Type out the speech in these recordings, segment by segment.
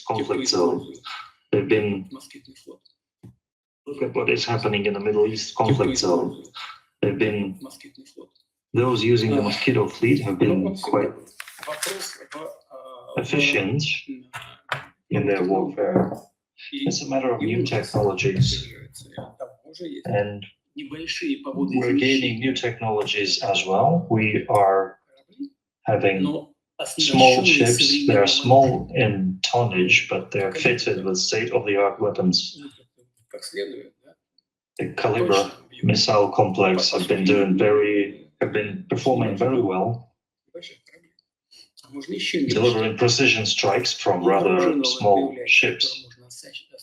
conflict zone. They've been, look at what is happening in the Middle East conflict zone. They've been, those using the mosquito fleet have been quite efficient in their warfare. It's a matter of new technologies. And we're gaining new technologies as well. We are having small ships. They are small in tonnage, but they're fitted with state-of-the-art weapons. The Kalibr missile complex have been doing very, have been performing very well, delivering precision strikes from rather small ships.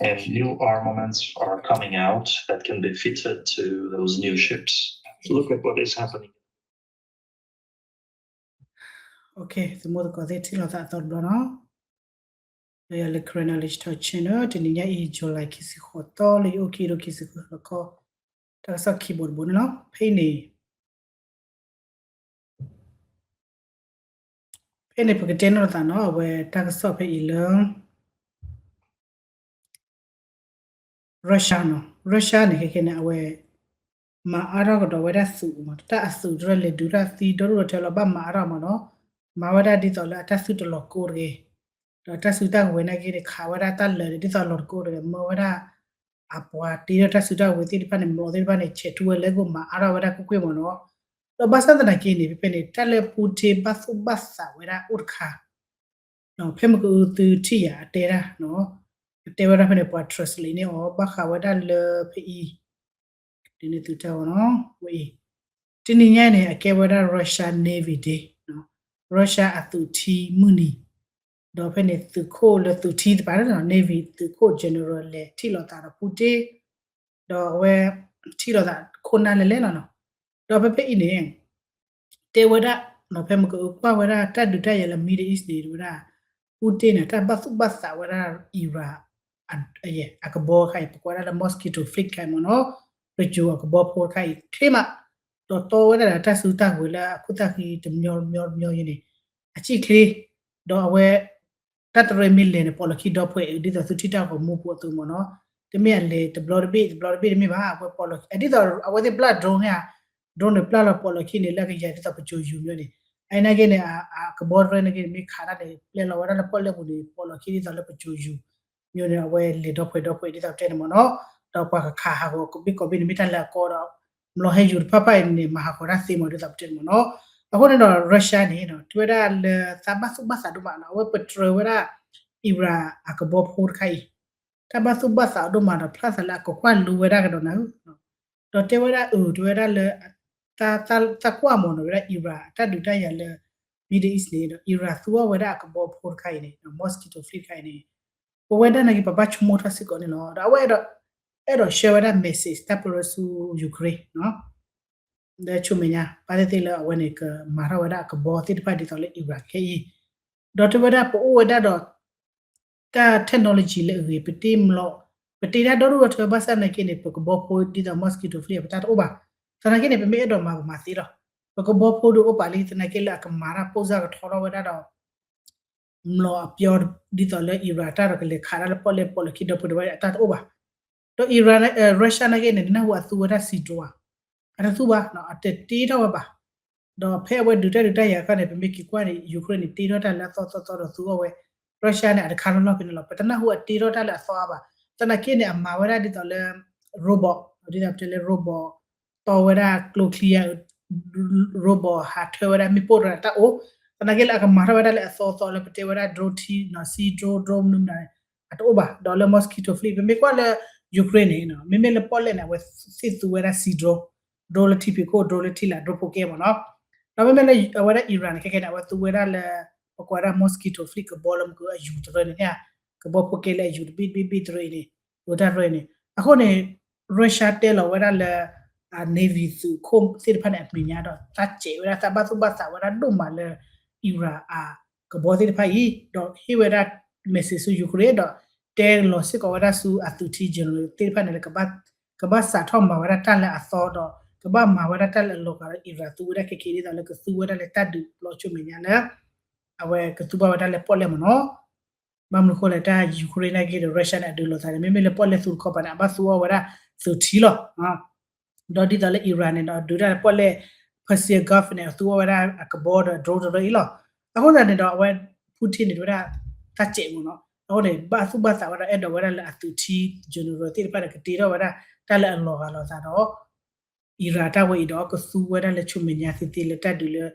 And new armaments are coming out that can be fitted to those new ships. Look at what is happening. Okay, သမူသကိးသ့ၣ် ထံၣ်လိာ်သးအသီတဘျီနီၤ. လၢယၤလၢ Karen Knowledge Talk Channel တနံၤညါအံၤ July ခံဆံဃိးသီ လၢယအိၣ်ခံဒိၣ်ခံဆံဃုလီၢ်ခီ တၢ်ကစီၣ်ခံဘိတဘိန့ၣ်လီၤ. ဖဲအံၤန့ၣ် ဖဲန့ၣ် ပကတဲနီၢ်သးနီၤ အဝဲတၢ်ကစီၣ်ဖဲအံၤလၢ Russia နီၤ, Russia န့ၣ် ခဲခဲန့ၣ် အဝဲ မၤအါထီၣ်ကဒီးဝဲဒၣ်သုးမး, တၢ်အသုးတရၢလဲၤဒုးတၢ်သံဒီဒူၣ်ဒီထၢလီၤ ဘၣ်မၤအါထီၣ်မးနီၤ, မၤဝဲဒၣ်ဒ်သိးလၢအတၢ်သုတလီၤကိတဂ့ၤ, ဒီးတၢ်စုတၢ်ကဝဲၤနာ်က့န့ၣ် ခးဝဲဒၣ်တၢ်လၢာ်န့ၣ် ဒ်သိးလီၤတကိတဂ့ၤ, မၢဝဲဒၣ် အပှၤတ့ထီၣ်တၢ်စုတၢ်ကဝဲၤသ့ၣ်တဖၣ်န့ၣ် မျိာ်သ့ၣ်တဖၣ်န့ၣ် ဆဲးထူဝဲလၢကမၤအါထီၣ်ဝဲဒၣ်ကွ့ၢ်ကွ့ၢ်မးနီၤ, ဒီးဘၣ်ဆၣ်သနာ်က့န့ၣ် ဖဲဖဲန့ၣ် တၢ်လၢ Putin ဘၣ်သူၣ်ဘၣ်သးဝဲဒၣ်အိၣ်တခါ ဖဲမုၢ်ကအူသုထံၣ်ယၤအတဲဒၣ်နီၤ, အတဲဝဲဒၣ်ဖဲန့ၣ် ပှၤ translate န့ၢ်အီၤ ဘၣ်ဃးဝဲဒၣ်လၢဖဲအံၤ, ဒ်န့ၣ်သုတဲအီၤနီၤ, ဝဲအံၤ, တနံၤညါန့ၣ် အကဲဝဲဒၣ် Russia Navy Day, Russia အသုးထံမုၢ်နံၤ, ဒီးဖဲန့ၣ် သုးခိၣ်လၢသုးထံတပၤလၢ Navy သုးခိၣ် general လဲၤထံၣ်လိာ်သးဒီး Putin, ဒီးအဝဲ ထံၣ်လိာ်သးခိၣ်နၢ်လဲၤလဲၤလီၤနီၤ, ဒီးဖဲဖဲအံၤန့ၣ် တဲဝဲဒၣ် ဖဲမုၢ်ကအူကွၢ်ဝဲဒၣ်တၢ်ဒုးတၢ်ယၤလၢ Middle East န့ၣ် တဲဝဲဒၣ် Putin န့ၣ် တၢ်ဘၣ်သူၣ်ဘၣ်သးဝဲဒၣ် Iran အကဘီခါအံၤ ပကွၢ်ဒၣ်လၢ mosquito fleet ခါအံၤမးနီၤ, ပယိၤအကဘီဖိတခါအံၤချ့မး, ဒီးတီဝဲဒၣ်ဒီးတၢ်စုတၢ်ကဝဲၤလၢအခိၣ်သၣ်ဃံတမံၤမံၤမံၤယဲန့ၣ် အစံၣ်ချ့, ဒီးအဝဲ တၢ်တရၢမ့ၢ်လဲၤန့ၣ် ပိာ်လီၤခံဒီဖှဲး ဒ်သိးသုထံၣ်တၢ်ဂီၤမူပူၤအသိးမးနီၤ, တမ့ၢ်အလဲၤတဘျီတဘ့ၣ် တဘျီတဘ့ၣ်တမ့ၢ်ဘၣ်, အဝဲပိာ်လီၤခံ ဒ်သိးအဝဲသ့ၣ်ပျၢ် drone န့ၣ်ဧါ, drone န့ၣ်ပျၢ်လီၤပိာ်လီၤခံန့ၣ် လၢအကယၤဒ်သိးပစိၤယူၤမ့ၢ်န့ၣ်, အနာ်က့န့ၣ် အကဘီတရၢနာ်က့န့ၣ် မ့ၢ်ခးတၢ်န့ၣ် ပျဲလီၤဝဲဒၣ်လၢပီၣ်လဲၣ်ပူၤန့ၣ် ပိာ်လီၤခံဒ်သိးလၢပစိၤယူၤ မ့ၢ်န့ၣ် အဝဲလဲၤဒီဖှဲးဒီဖှဲးဒ်သိးပတဲန့ၣ်မးနီၤ, ဒီးပှၤကခးဟးဂီၤကဘ့ၣ်ကီဘ့ၣ်န့ၣ် မ့ၢ်တၢ်လၢအကီဒီး မျိာ်ဟဲယူၤတဖၣ်ဖၣ်အံၤန့ၣ် မၤဟးဂီၤတၢ်သ့မးဒ်သိးပတဲန့ၣ်မးနီၤ, အဃိန့ၣ်ဒီး Russia န့ၣ် တဲဝဲဒၣ်လၢသးဘၣ်သူၣ်ဘၣ်သးဒိၣ်မးနီၤ, အဝဲပတြၢၤဝဲဒၣ် Iran အကဘီဖိတခါအံၤ တၢ်ဘၣ်သူၣ်ဘၣ်သးအီၤဒိၣ်မးဒီး ဖျါသးလၢအကကွၢ်လိဝဲဒၣ်ကဒီးနၤဧၢ, ဒီးတဲဝဲဒၣ်အၢ တဲဝဲဒၣ်လၢ သးကွၢ်မးနီၤ ဝဲဒၣ် Iran အတၢ်ဒုးတၢ်ယၤလၢ Middle East န့ၣ်ဒီး Iran သူအီၤဝဲဒၣ်အကဘီဖိတခါအံၤန့ၣ် mosquito fleet တခါအံၤန့ၣ် ပဝဲဒၣ်နာ်က့ ပဘၣ်ဆိကမိၣ်ထီၣ်စ့ၢ်ကီးန့ၣ်လီၤ. ဒီးအဝဲအဲၣ်ဒိး အဲၣ်ဒိး share ဝဲဒၣ် message တၢ်ပရၢဆူ Ukraine လၢဆိမဲာ်ညါ ဘၣ်သ့ၣ်သ့ၣ်လၢအဝဲန့ၣ် ကမၤထီၣ်ဝဲဒၣ်အကဘီသ့ၣ်တဖၣ်ဒ်သိးလၢ Iran ခဲအံၤ, ဒီးတဲဝဲဒၣ်ပအိၣ်ဝဲဒၣ်ဒီး တၢ် technology လၢအဂ့ၤ ပတ့ ပတ့တၢ်ဒီဒူၣ်ဒီထၢ ဘၣ်ဆၣ်သနာ်က့န့ၣ် ပကဘီဖိဒ်သိး mosquito fleet ပတၢ်တအိၣ်ဘၣ်. သနာ်က့န့ၣ် ပမ့ၢ်အဲၣ်ဒိးမၤပမၤသ့လီၤ. ပကဘီဖိဒုးအိၣ်ပာ်လံ သနာ်က့လၢအကမၤတၢ်ပိၢ်စၢ်ကထီထီၣ်ဝဲဒၣ်ဒီး မျိာ်အပျီဒ်သိးလၢ Iran တၢ်ဒီးကလဲၤခးတၢ်လၢပီၣ်လဲၣ်ပိာ်လီၤခံဒီဖုဒီဝဲအတၢ်တအိၣ်ဘၣ်. ဒီး Iran Russia နာ်က့န့ၣ် တနၢ်ဟူအသူဝဲဒၣ် sea drone ဧါ, အတသူဘၣ် အတတ့ထီၣ်ဝဲဘၣ်. ဒီးဖဲအဝဲဒုးတၢ်ဒုးတၢ်ယၤအခါန့ၣ် ပမ့ၢ်က့ၤကွၢ်န့ၣ် Ukraine န့ၣ် တ့ထီၣ်တၢ်လၢအသီသီသီဒီးသူအီၤဝဲ Russia န့ၣ် အတခါလီၤလီၤဖဲန့ၣ်လီၤ. ပတနၢ်ဟူအတ့ထီၣ်တၢ်လၢအသီအါဘၣ်. သနာ်က့န့ၣ် အမၤဝဲဒၣ်ဒ်သိးလၢ robot ဒ်သိးပတဲလၢ robot တီဝဲဒၣ်ကျိချံဧါ, robot ဟးထၢဝဲဒၣ်မ့ၣ်ပိၢ်တဂၤတၢ်အိၣ်, သနာ်က့လၢအကမၤထီၣ်ဝဲဒၣ်လၢအသီသီလၢပတဲဝဲဒၣ် drone ထံ sea drone drone မနုၤမနုၤန့ၣ် အတအိၣ်ဘၣ်. ဒီးလၢ mosquito fleet ပမ့ၢ်ကွၢ်လၢ Ukraine န့ၣ် မ့မ့ၢ်လၢပီၣ်လဲၣ်န့ၣ် အဝဲသ့ၣ်သူဝဲဒၣ် sea drone, drone လၢထံဖံးခိၣ် drone လၢထံလာ် drone ဖိကဲမ့ၢ်နီၤ. ဒီးမ့မ့ၢ်လၢအဝဲဒၣ် Iran န့ၣ် ခဲခဲန့ၣ် အဝဲသူဝဲဒၣ်လၢ ပကွၢ်ဒၣ် mosquito fleet ကဘီလၢမ့ၢ်ကအယူၤတရၢန့ၣ် ကဘီဖိကဲလၢအယူၤတဘ့ၣ်တဘ့ၣ်ဘ့ၣ်တရၢအံၤန့ၣ် အိၣ်တၢ်ရၢန့ၣ် အဃိန့ၣ် Russia တဲလီၤဝဲဒၣ်လၢ Navy သုးခိၣ်သ့ၣ်တဖၣ်န့ၣ် အမဲာ်ညါဒီး သးစဲးဝဲဒၣ် သးဘၣ်သူၣ်ဘၣ်သးဝဲဒၣ်ဒိၣ်မးလၢ Iran အကဘီသ့ၣ်တဖၣ်အံၤ ဒီးဟ့ၣ်ဝဲဒၣ် message ဆူ Ukraine ဒီး တဲလီၤစ့ၢ်ကီးဝဲဒၣ်ဆူအသုးထံ general သ့ၣ်တဖၣ်န့ၣ်လၢ ကဘၣ်စးထီၣ်မၤဝဲဒၣ်တၢ်လၢအသီဒီး ကဘၣ်မၤဝဲဒၣ်တၢ်လၢအလီၤဂာ်ဒီး Iran သူဝဲဒၣ်ခဲခဲဒ်သိးလၢကသူဝဲဒၣ်လၢတၢ်ဒုးပျီဆိမဲာ်ညါလၢ အဝဲကသူဘၣ်ဝဲဒၣ်လၢပီၣ်လဲၣ်မ့ၢ်နီၤ. ဘၣ်မနုၤဃိလဲၣ် တၢ် Ukraine နာ်က့ဒီး Russia န့ၣ် အဒုးလိာ်သးန့ၣ် မ့မ့ၢ်လၢပီၣ်လဲၣ်သူတခီပၤန့ၣ် အဘၣ်သူအီၣ်ဝဲဒၣ်သုးထံလီၤ. ဒီးဒ်သိးလၢ Iran န့ၣ်ဒီး အဒုးတၢ်ပီၣ်လဲၣ် Persian Gulf န့ၣ် အသူအီၣ်ဝဲဒၣ်အကဘီဒီး drone တရၢအံၤလီၤ. အဃိသတးန့ၣ်ဒီး အဝဲ Putin န့ၣ် တဝဲဒၣ် တၢ်စဲးမ့ၢ်နီၤ. အဃိန့ၣ် ဘၣ်သူၣ်ဘၣ်သးဝဲဒီး အဲၣ်ဒိးဝဲဒၣ်လၢအသုးထံ general သ့ၣ်တဖၣ်န့ၣ် ကတ့ထီၣ်ဝဲဒၣ်တၢ်လၢအလီၤဂာ်လိာ်သးဒီး Iran တၢ်ဝဲအံၤဒီး ကသူဝဲဒၣ်လၢဆူမဲာ်ညါသ့သ့လၢတၢ်ဒုးလၢ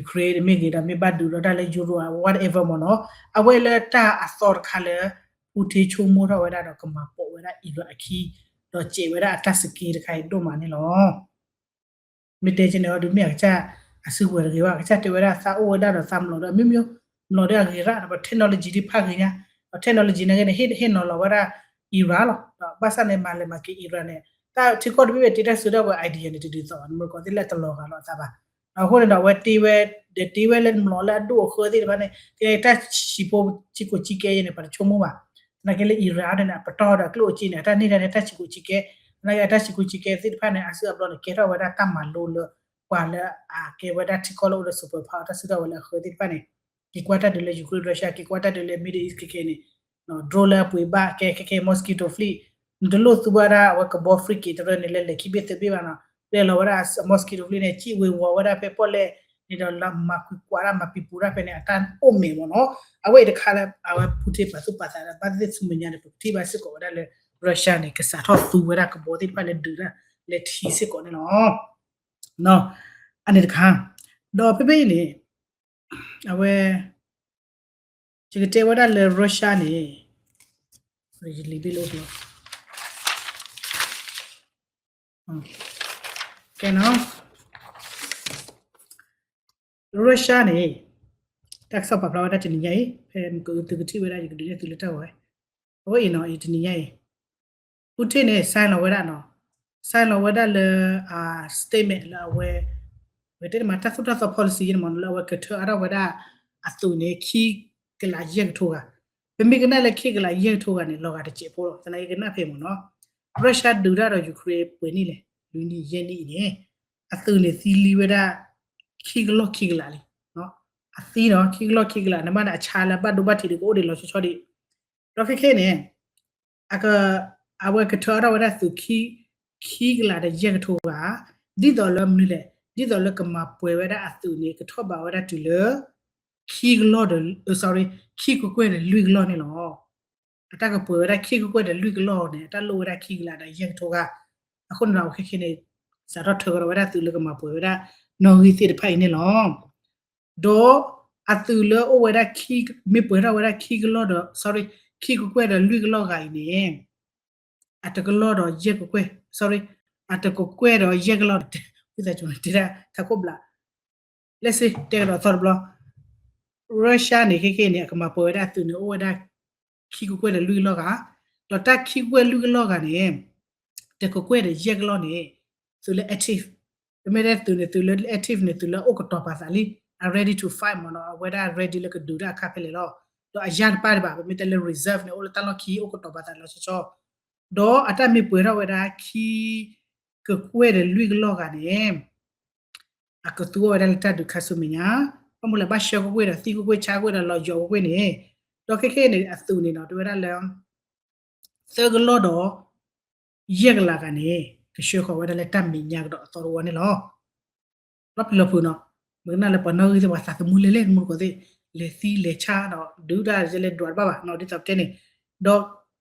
Ukraine မ့ၢ်ဂ့ၤဒီး မ့ၢ်ဘၣ်ဒုးဒီးတၢ်လၢ Europe အ whatever မ့ၢ်နီၤ. အဝဲလၢတၢ်အသီတခါလၢ Putin ဆိကမိၣ်ထီၣ်ဝဲဒၣ်ဒီးကမၤပိာ်ဝဲဒၣ် Iran အခံ ဒီးစဲးဝဲဒၣ်အတၢ် scheme တခါအံၤဒိၣ်မးန့ၣ်လီၤ. မ့ၢ်တဲက့န့ၣ် အီၤဒုးမ့ၢ်အကစၢ်အစုကဝဲၤတဂ့ၤဘၣ်, အကစၢ်တဲဝဲဒၣ်သးအိၣ်ဝဲဒၣ်ဒီးသးမျိာ်ဒီး မ့ၢ်မ့ၢ်မျိာ်ဒီးအဂ့ၤရၣ်ဒီး ပ technology ဒ်ဖးဂ့ၤညါ, ဒီး technology နာ်က့န့ၣ် ဟ့ၣ်ဟ့ၣ်နီၤလီၤဝဲဒၣ် Iran လီၤ. ဒီးဘၣ်ဆၣ်န့ၣ် မၤလဲၤမၤက့ၤ Iran န့ၣ် တၢ်ထံကီၢ်တဘ့ၣ်ဘ့ၣ်တ့တၢ်စုဒီးဝဲ idea န့ၣ် တဒ်သိးဘၣ် နမ့ၢ်ကီးသ့ၣ်လၢတလီၤဂာ်လိာ်အသးဘၣ်. အဃိန့ၣ်ဒီး အဝဲတ့ဝဲ ဒီးတ့ဝဲလၢမျိာ်လၢအဒိၣ်အဃၢသ့ၣ်တဖၣ်န့ၣ် ကဲတၢ်ဆံးဖိဆံးကိးဆံးကဲယဲန့ၣ် ပှၤတဆိကမိၣ်ဘၣ်. သနာ်က့လၢ Iran န့ၣ် အပတီၢ်ဒီးအကျိၣ်အစ့န့ၣ် အတၢ်န့ၢ်တၢ်န့ၣ် တၢ်ဆံးကိးဆံးကဲ, သနာ်က့အတၢ်ဆံးကိးဆံးကဲသ့ၣ်တဖၣ်န့ၣ် အစုအဘျီန့ၣ် ကဲထီၣ်ဝဲဒၣ်တၢ်မၤလိလၢ ပှၤလၢအကဲဝဲဒၣ်ထံကီၢ်လၢအိၣ်ဒီး superpower တၢ်စုထီၣ်ဝဲလၢအဃၢသ့ၣ်တဖၣ်န့ၣ်, က့ၤကွၢ်တၢ်ဒုးလၢ Ukraine Russia, က့ၤကွၢ်တၢ်ဒုးလၢ Middle East ခဲခဲန့ၣ် drone လၢအပှ့ၤဘၣ် ကဲခဲခဲ mosquito fleet နတလိၣ်သူဘၣ်ဒၣ်အဝဲကဘီ frigate တရၢန့ၣ် လၢလဲၤခံဘ့ၣ်သၢဘ့ၣ်ဘၣ်နီၤ, ပျဲလီၤဝဲဒၣ် mosquito fleet န့ၣ် စံၣ်ဝ့ၤဝီၤဝဲဒၣ်ဖဲပီၣ်လဲၣ်န့ၣ်ဒီး လၢမၤကွံာ်ကွၢ်ဒၣ်မၤပံၤပူၤဒၣ်ဖဲန့ၣ် အတၢ်အိၣ်မဲာ်မ့ၢ်နီၤ. အဝဲအံၤတခါလၢ အဝဲ Putin ပာ်သူၣ်ပာ်သးဒီး ဘၣ်သ့ၣ်သ့ၣ်ဆူမဲာ်ညါန့ၣ် ပကထံၣ်ဘၣ်စ့ၢ်ကီးဝဲဒၣ်လၢ Russia န့ၣ် ကစးထီၣ်သူဝဲဒၣ်ကဘီသ့ၣ်တဖၣ်လၢဒုးတၢ်လၢထံစ့ၢ်ကီးန့ၣ်လီၤ. အန့ၣ်တခါ, ဒီးဖဲဖဲအံၤန့ၣ် အဝဲ ယကတဲဝဲဒၣ်လၢ Russia န့ၣ် ယလံာ်ဘ့ၣ်လၢ ကဲနီၤ Russia န့ၣ် တၢ်ကစီၣ်ပာ်ဖျါဝဲဒၣ်တနံၤညါအံၤ ဖဲမ့ၢ်ကသုကထံၣ်ဝဲဒၣ် ယကဒုးနဲၣ်သုလၢတၢ်ဂီၤဝဲ, အဝဲအံၤနီၤ အံၤတနံၤညါအံၤ Putin န့ၣ် sign လီၤဝဲဒၣ်နီၤ, sign လီၤဝဲဒၣ်လၢ statement လၢအဝဲ ဝဲတဲတမး တၢ်သိၣ်တၢ်သီ policy ယဲန့ၣ်မ့ၢ်နီၤ လၢအဝဲကထၢအါထီၣ်ဝဲဒၣ်အသုးန့ၣ် ခံကလးယဲၢ်ကထိဂၤ, ပမ့ၢ်ကနၣ်လၢခံကလးယဲၢ်ကထိဂၤန့ၣ် လီၤဂာ်တစဲးဖိလီၤ. သနာ်က့ကနၣ်ဖဲမ့ၢ်နီၤ Russia ဒုးတၢ်ဒီး Ukraine ပှဲၤနံၣ်လဲၣ် လွံၢ်နံၣ်ယဲၢ်နံၣ်အံၤန့ၣ် အသုးန့ၣ်သံလံဝဲဒၣ် ခံကလီၢ်ခံကလးလံ. အသံနီၤ ခံကလီၢ်ခံကလး နဘၣ်န့ၣ် အဆါလၢဘၣ်ဒိဘၣ်ထံးဒီးကအိၣ်ဒံးလီၤဆီဆီဒံး, ဒီးခဲခဲန့ၣ် အဝဲကထၢအါထီၣ်ဝဲဒၣ်သုး ခံကလးဒီးယဲၢ်ကထိဂၤ, ဒ်သိးလၢမနုၤလဲၣ် ဒ်သိးလၢကမၤပှဲၤဝဲဒၣ်အသုးန့ၣ် ကထီၣ်ဘးဝဲဒၣ်တုၤလၢ ခံကလီၢ်ဒီး sorry ခံကကွဲၢ်ဒီးလွံၢ်ကလီၢ်န့ၣ်လီၤ. အတၢ်ကပှဲၤဝဲဒၣ်ခံကကွဲၢ်ဒီးလွံၢ်ကလီၢ်န့ၣ် အတၢ်လိၣ်ဝဲဒၣ်ခံကလးဒီးယဲၢ်ကထိဂၤ, အဃိန့ၣ်ဒီး အဝဲခဲခဲန့ၣ် စးထီၣ်ထၢကဒီးဝဲဒၣ်သုးလၢကမၤပှဲၤဝဲဒၣ်နီၣ်ဂံၢ်သ့ၣ်တဖၣ်အံၤန့ၣ်လီၤ. ဒီးအသုးလၢအိၣ်ဝဲဒၣ် မ့ၢ်ပှဲၤထီၣ်ဝဲဒၣ်ခံကလီၢ်ဒီး sorry ခံကကွဲၢ်ဒီးလွံၢ်ကလီၢ်ဂၤအံၤန့ၣ် အတကလီၢ်ဒီးယဲၢ်ကကွဲၢ် sorry အတကကွဲၢ်ဒီးယဲၢ်ကလီၢ် ဝံသးစူၤတဲဒၣ်ထးခိၣ်ဘျး လၢစ့တဲကဒီးသီတဘျီ Russia န့ၣ် ခဲခဲန့ၣ် အကမၤပှဲၤဝဲဒၣ်အသုးန့ၣ် အိၣ်ဝဲဒၣ် ခံကကွဲၢ်ဒီးလွံၢ်ကလီၢ်ဂၤ, ဒီးတၢ်ခံကကွဲၢ်လွံၢ်ကလီၢ်ဂၤန့ၣ် တကကွဲၢ်ဒီးယဲၢ်ကလီၢ်န့ၣ် သုးလၢ active, ပမ့ၢ်တဲသုးန့ၣ် သုးလၢ active န့ၣ် သုးလၢအိၣ်ကတီၤပာ်သးလံ, အ ready to fight မ့ၢ်နီၤ, အဝဲဒၣ် ready လၢကဒုးတၢ်အခါဖဲလဲၣ်လီၤ. ဒီးအယၢ်တပၢ်တဘၣ် ပမ့ၢ်တဲလၢ reserve န့ၣ် အိၣ်လၢတၢ်လီၢ်ခံ အိၣ်ကတီၤပာ်သးလီၤဆီဆီ, ဒီးအတၢ်မ့ၢ်ပှဲၤထီၣ်ဝဲဒၣ် ခံကကွဲၢ်ဒီးလွံၢ်ကလီၢ်ဂၤန့ၣ် အကသူဝဲဒၣ်လၢတၢ်ဒုးခါဆူမဲာ်ညါ, ဘၣ်မနုၤလဲၣ် ဘၣ်ဆှၢကွ့ၢ်ကွ့ၢ်ဒီး သံကွ့ၢ်ကွ့ၢ် ဆါကွ့ၢ်ဒီး လီၤယီၤကွ့ၢ်ကွ့ၢ်န့ၣ်, ဒီးခဲခဲန့ၣ် အသုးန့ၣ်နီၤ တဲဝဲဒၣ်လၢ သၢကလီၢ်ဒီး ယဲၢ်ကလးဂၤန့ၣ် ကဆှၢဃီၤဝဲဒၣ်လၢတၢ်မဲာ်ညါကဒီးအသီတဝီန့ၣ်လီၤ. လီၤပျံၤလီၤဖုးနီၤ, မ့ၢ်ကနၣ်လၢပှၤနီၣ်ဂံၢ်သ့ၣ် ပှၤသးသမူလဲၤလဲၤ မူတကိးသ့ၣ် လဲၤသံလဲၤဆါဒီး ဒုးတၢ်လဲၤဒွးတဘၣ်ဘၣ်နီၤ ဒ်သိးပတဲန့ၣ်,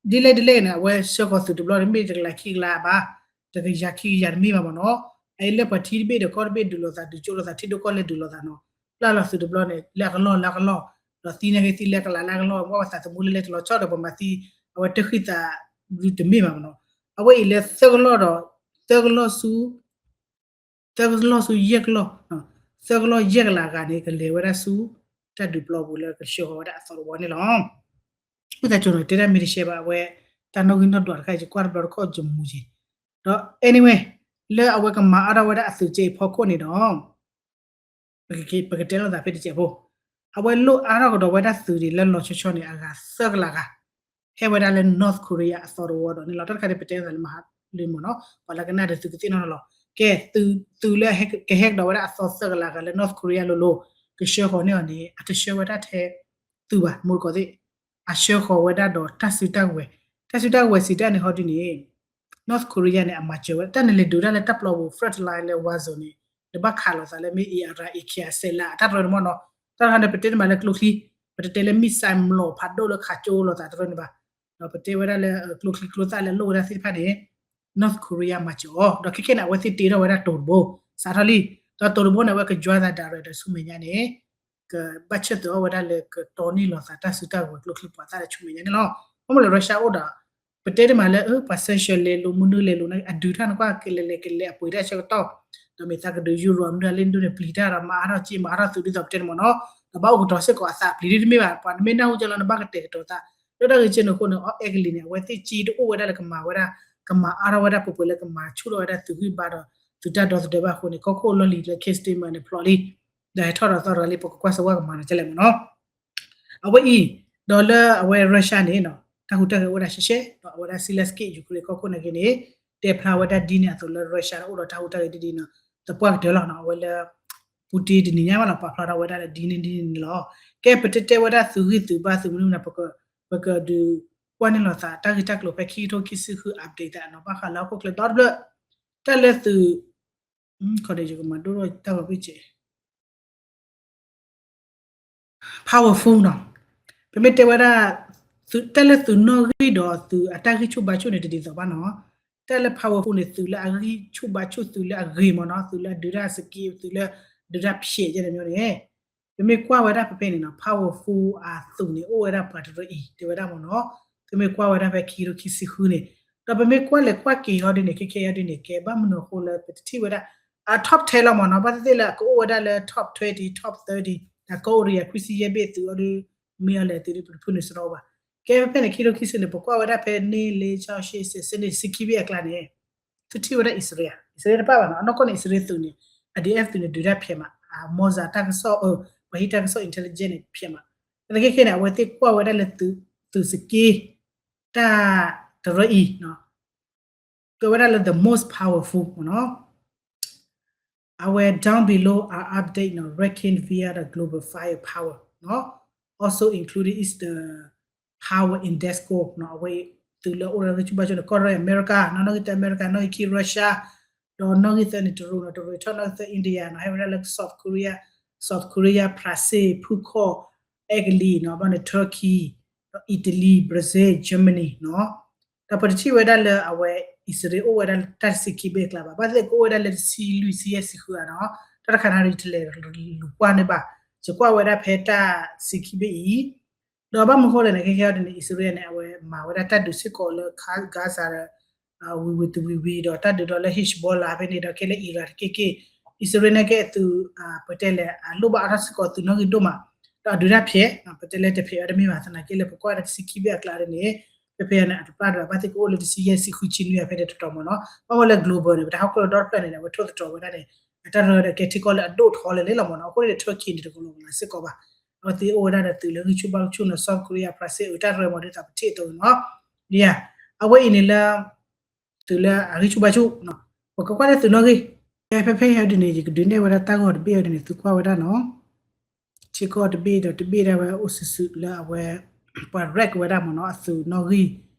ဒီးဒ်လဲၣ်ဒ်လဲၣ်န့ၣ် အဝဲဆှၢဃီၤသုးတဘျီန့ၣ် မ့ၢ်တကလးခံကလးဘၣ်, တကယၤခံကယၤတမ့ၢ်ဘၣ်မ့ၢ်နီၤ, အအံၤလၢပှၤထံတဘ့ၣ်ဒီးကီၢ်တဘ့ၣ်ဒုးလိာ်သး ဒုးကၠိလိာ်သး ထံဒိၣ်ကီၢ်လဲၢ်ဒုးလိာ်သးနီၤ, ပျၢ်လီၤသုးတဘျီန့ၣ် လၢအကလီၢ်လၢအကလီၢ်, ဒီးသံန့ၣ်ဂ့ၤသံလၢအကလးလၢအကလီၢ်, ပှၤသးသမူလဲၤလဲၤတလီၤဆီဒီး ပှၤမၤသံ အဝဲတဃံသးတမ့ၢ်ဘၣ်မ့ၢ်နီၤ, အဝဲအံၤလၢသၢကလီၢ်ဒီး သၢကလီၢ်ဆူ သၢကလီၢ်ဆူယဲၢ်ကလီၢ်, သၢကလီၢ်ယဲၢ်ကလးဂၤန့ၣ် ကလဲၤဝဲဒၣ်ဆူ တၢ်ဒုးပျီပူၤလၢကဆှၢဃီၤဝဲဒၣ်အသီတဝီန့ၣ်လီၤ. ဝံသးစူၤနီၤ တဲဒၣ်မ့ၢ်တရှဲဘၣ် အဝဲ တၢ်နီၣ်ဂံၢ်နီၣ်ဒွးတခါ ယကွၢ်တဘျီတခီၣ်ယမူက့ၤ, ဒီး anyway လၢအဝဲကမၤအါထီၣ်ဝဲဒၣ်အသုးကဲအံၤဖီခိၣ်န့ၣ်ဒီး ပကတဲလိာ်သးဖဲတစဲးဖိ, အဝဲလိၣ်အါထီၣ်ကဒီးဝဲဒၣ်သုးန့ၣ် လၢလီၤဆီဆီန့ၣ် အဂၤသၢကလးဂၤ, ဟဲဝဲဒၣ်လၢ North Korea အသီတဝီဒီးန့ၣ်လီၤ. တၢ်တခါန့ၣ်ပတဲလိာ်သးလၢမဟါလံမ့ၢ်နီၤ, ပှၤလၢကနၣ်ဒီးသုကသ့ၣ်နီၣ်ထီၣ်လီၤ. ကဲ သုးလၢကဟဲကဒီးဝဲဒၣ်အသီသၢကလးဂၤလၢ North Korea လိၤလိၤ ကဆှၢဃီၤန့ၢ်အီၤန့ၣ် အတဆှၢဝဲဒၣ်ထဲသုးဘၣ် မူတကိးသ့ၣ် အဆှၢဃီၤဝဲဒၣ်ဒီးတၢ်စုတၢ်ကဝဲၤ, တၢ်စုတၢ်ကဝဲၤစံးတၢ်န့ၣ်ဟီဒုန့ၣ် North Korea န့ၣ် အမၤစၢၤဝဲ တၢ်နလဲၤဒုးတၢ်လၢတၢ်ပျီပူၤ front line လၢ war zone န့ၣ် နဘၣ်ခးလိာ်သးလၢမ့ၢ် အံၤအရၤ အံၤခံ အစဲးလး တၢ်တရၢန့ၣ်မ့ၢ်နီၤ, တၢ်တခါန့ၣ် ပတဲတမံၤလၢကျိချံ, ပတတဲလၢ missile လီၤဖးဒိၣ်လၢခးကၠိလိာ်သးတရၢန့ၣ်ဘၣ်, ဒီးပတဲဝဲဒၣ်လၢကျိချံကျိသၣ်လၢလိၣ်ဝဲဒၣ်သ့ၣ်တဖၣ်န့ၣ် North Korea မၤစၢၤအီၤ, ဒီးခဲခဲန့ၣ် အဝဲသ့ၣ်တ့ထီၣ်ဝဲဒၣ်တိၤတဘိ, စးထီၣ်လံ, ဒီးတိၤတဘိန့ၣ် အဝဲကယွၤသး direct ဒီးဆူမဲာ်ညါန့ၣ် ကဘၣ်ဆၢတဲာ်အီၤဝဲဒၣ်လၢကတီန့ၢ်လိာ်သး တၢ်စုတၢ်ကဝဲၤကျိချံပှၤသၣ်ဒီးဆူမဲာ်ညါန့ၣ်လီၤ. ဘၣ်မနုၤလဲၣ် Russia အိၣ်ဒီး ပတဲတမံၤလၢ ပှၤ sanction လဲၤလိာ် မနုၤလဲၤလိာ်န့ၣ် အဒုးတၢ်န့ၣ်ကွၢ်ကလဲၤလဲၤကလဲၤအပှ့ၤတၢ်ဆၢကတီၢ်, ဒီးမ့ၢ်သးကဒုး Europe မနုၤလၢဒ်န့ၣ် ပျံၤတၢ်ဒီးမၤအါထီၣ်က့ မၤအါထီၣ်သုးဒ်သိးပတဲန့ၣ်မ့ၢ်နီၤ, ဒီးဘၣ်အိၣ်ကတီၤစ့ၢ်ကီးအသးပျံၤဒ်တမ့ၢ်ဘၣ်, ပှၤနမ့ၢ်နၢ်ဟူကလီၤ နဘၣ်ကတဲာ်ကတီၤသး, လၢတၢ်ဂ့ၢ်ကဲန့ၣ်အဃိန့ၣ် အီ အဲကလံးန့ၣ် အဝဲသ့ၣ်က့တအိၣ်ဝဲဒၣ်လၢကမၤဝဲဒၣ်, ကမၤအါထီၣ်ဝဲဒၣ်ပှဲၤပှဲၤလၢကမၤဆူၣ်ထီၣ်ဝဲဒၣ်သုးဂံၢ်ဘါဒီး သုးတၢ်ဒီသဒၢဘၣ်အဃိန့ၣ် ကီၢ်ခိၣ်လီၢ်လံၤလၢ Keir Starmer န့ၣ်ဖျိးလံ, ဒီးဟဲထီၣ်ဒီးသီၣ်ရၤလံ ပကကွၢ်စၢၤဝဲကမၤနၤကလဲၣ်မ့ၢ်နီၤ. အဝဲအံၤ, ဒီးလၢအဝဲ Russia န့ၣ်နီၤ တၢ်ဟူးတၢ်ဂဲၤအိၣ်ဝဲဒၣ်ရှဲရှဲ, ဒီးအဝဲဒၣ် Zelenskyy Ukraine ကီၢ်ခိၣ်နာ်က့န့ၣ် တဲဖျါဝဲဒၣ်ဒ်န့ၣ်အသိးလၢ Russia န့ၣ်အိၣ်ဒီးတၢ်ဟူးတၢ်ဂဲၤဒ်ဒ်နီၤ, သပှၢ်ကတၢၢ်လီၤနီၤ, အဝဲလၢ Putin တနံၤညါဘၣ်လီၤ ပာ်ဖျါထီၣ်ဝဲဒၣ်လၢဒ်န့ၣ်ဒ်န့ၣ်လီၤ. ကဲ ပတဲတဲဝဲဒၣ်သုးဂံၢ်သုးဘါသုးမနုၤမနုၤ ပကဒုးကွၢ်န့ၢ်လိာ်သး တၢ်ဂ့ၢ်တၢ်ကျိၤဖဲခံကထိခံဆံဃု update သးနီၤဘၣ်ဃးလၢဟီၣ်ခိၣ်ချၢဒီတဖျၢၣ်, တၢ်လၢသုး ခီဒယကမၤဒိၣ်ထီၣ်တၢ်ဂီၤဖ့ၣ်စဲး powerful နီၤ, ပမ့ၢ်တဲဝဲဒၣ် တၢ်လၢသုးနီၣ်ဂံၢ်ဒီးသုးအတၢ်ဂံၢ်ဆူၣ်ဘါဆူၣ်န့ၣ် တဒ်သိးဘၣ်နီၤ, တၢ်လၢ powerful န့ၣ် သုးလၢအဂံၢ်ဆူၣ်ဘါဆူၣ် သုးလၢအဂ့ၤမ့ၢ်နီၤ, သုးလၢအဒုးတၢ် skill သုးလၢဒုးတၢ်ဖျဲးယဲၢ်န့ၣ်မ့ၢ်န့ၣ်, ပမ့ၢ်ကွၢ်ဝဲဒၣ်ဖဲဖဲန့ၣ်နီၤ powerful အသုးန့ၣ် အိၣ်ဝဲဒၣ်ပှၤတရၢအံၤ တဲဝဲဒၣ်မ့ၢ်နီၤ, ပမ့ၢ်ကွၢ်ဝဲဒၣ်ဖဲခံကထိခံဆံဃုန့ၣ်, ဒီးပမ့ၢ်ကွၢ်လဲၤကွၢ်က့ၤအီၤဒ်န့ၣ် ခဲခဲအံၤဒ်န့ၣ် ကဲဘၣ်မနုၤအဃိလၢပတထံၣ်ဝဲဒၣ် အ top ten လီၤမ့ၢ်နီၤ, ဘၣ်သ့ၣ်သ့ၣ်လၢအကအိၣ်ဝဲဒၣ်လၢ top twenty, top thirty, ဒီးကီၢ်အိၣ်ရယၤခွံဆံယဲၢ်ဘ့ၣ်သုးအီၤဒ် မ့ၢ်အီၤလဲၣ်သုးဒ် ပတဖုန့ၣ်စရီဘၣ်. ကဲဖဲဖဲန့ၣ် ခံကထိခံဆံန့ၣ် ပကွၢ်ဝဲဒၣ်ဖဲန့ၣ် လ့ ဆၢ ရှ့ စဲး စဲးန့ၣ် ဆံခံဘ့ၣ်အကျါန့ၣ် သုထံၣ်ဝဲဒၣ်အံၣ်စရ့လး, အံၣ်စရ့လးတပၣ်ဘၣ်နီၤ, အနီၢ်ကီၢ်န့ၣ် အံၣ်စရ့လးသုးန့ၣ် IDF သုးန့ၣ် ဒုးတၢ်ဖျဲးမး, အ Mossad တၢ်ကစီၣ်အၢ, ပှၤဟံးတၢ်ကစီၣ် intelligence န့ၣ် ဖျဲးမး. သနာ်က့ခဲန့ၣ် အဝဲသ့ၣ်ကွၢ်ဝဲဒၣ်လၢသုး, သုးစက့ တၢ်တရၢအံၤ ကဲဝဲဒၣ်လၢ the most powerful မ့ၢ်နီၤ. အဝဲ down below are update နီၤ ranking via the global firepower နီၤ, also included is the power index score နီၤ, အဝဲသုးလၢအိၣ်လၢဂံၢ်ဆူၣ်ဘါဆူၣ်န့ၣ် ကီၢ်ရၢ အမဲရကၤနီၤ, နီၣ်ဂံၢ်တၢ အမဲရကၤ, နီၣ်ဂံၢ်ခံ Russia, ဒီးနီၣ်ဂံၢ်သၢန့ၣ် တရူးနီၤ, တရူးထီၣ်နီၣ်ဂံၢ်သၢ India နီၤ, ဟဲဝဲဒၣ်လၢ South Korea, South Korea, Brazil, ဖုခီၣ်, အဲကလံးနီၤ, ဘၣ်န့ၣ် Turkey, ဒီး Italy, Brazil, Germany နီၤ. ဒီးပတထံၣ်ဝဲဒၣ်လၢအဝဲ အံၣ်စရ့လးအိၣ်ဝဲဒၣ်လၢတၢ်တဆံခံဘ့ၣ်အကျါဘၣ်, ဘၣ်သ့ၣ်သ့ၣ်ကအိၣ်ဝဲဒၣ်လၢတဆံလွံၢ်ဆံယဲၢ်ဆံဃုဧါနီၤ, တၢ်တခါန့ၣ်တလဲၤလူၤကွၢ်န့ၢ်ဘၣ်, ယကွၢ်ဝဲဒၣ်ဖဲတၢ်တဆံခံဘ့ၣ်အံၤ, ဒီးဘၣ်မနုၤဃိလဲၣ်န့ၣ် ခဲခဲအံၤဒ်န့ၣ် အံၣ်စရ့လးန့ၣ် အဝဲမၤဝဲဒၣ်တၢ်ဒုးစ့ၢ်ကီးလၢ Gaza ဒီး ဝံၤဝံၤတဝံၤဝံၤဒီး တၢ်ဒုးဒီးလၢ Hezbollah ဖဲန့ၣ်ဒီး ခဲလၢ Iran တက့ၢ်က့ၢ်, အံၣ်စရ့လးန့ၣ်ကဲအသုး ပတဲလဲၣ် အလိၣ်ဘၣ်အါထီၣ်စ့ၢ်ကီးသုးနီၣ်ဂံၢ်ဒိၣ်မး, ဒီးအဒုးတၢ်ဖျဲး, ပတဲလဲၣ်တဖျဲးအီၤတမ့ၢ်ဘၣ်, သနာ်က့လၢပကွၢ်ဒၣ်တဆံခံဘ့ၣ်အကျါဒ်န့ၣ်, ဖဲဖဲအံၤန့ၣ် အတပျၢ်တဘၣ်, ဘၣ်သ့ၣ်သ့ၣ်ကအိၣ်လၢတဆံယဲၢ်ဆံဃုဆံနွံအဖဲန့ၣ် တတီၤမ့ၢ်နီၤ, ဘၣ်ဝဲလၢ global န့ၣ် ပတၢ်ဟီၣ်ခိၣ်ဒီတဖျၢၣ်န့ၣ် အဝဲထိၣ်သတြီၤဝဲဒၣ်န့ၣ် အတၢ်ရၢဒီးကဲထံကီၢ်လၢအဒိၣ်ထီလၢာ်လၢာ်လီၤမ့ၢ်နီၤ, အဃိန့ၣ် Turkey န့ၣ် တကလီၤကလီၤစ့ၢ်ကီးဘၣ်, အဝဲသ့ၣ်အိၣ်ဝဲဒၣ်ဒီးသုးလၢဂံၢ်ဆူၣ်ဘါဆူၣ်နီၤ, South Korea, Brazil အတၢ်ရၢမ့ၢ်ဒ်သိးပထံၣ်အသိးနီၤ, ဒ်ယၤ, အဝဲအံၤန့ၣ်လၢ သုးလၢအဂံၢ်ဆူၣ်ဘါဆူၣ်, ပကကွၢ်လၢသုးနီၣ်ဂံၢ်, ဖဲဖဲအံၤဒ်န့ၣ် ယကဒုးနဲၣ်ဝဲဒၣ်တၢ်ဂီၤတဘ့ၣ်အံၤဒ်န့ၣ် သုကွၢ်ဝဲဒၣ်နီၤ, ထံကီၢ်တဘ့ၣ်ဒီးတဘ့ၣ်ဒၣ်ဝဲအိၣ်စုာ်စုာ်လၢအဝဲ ပှၤ rank ဝဲဒၣ်မ့ၢ်နီၤ, အသုးနီၣ်ဂံၢ်,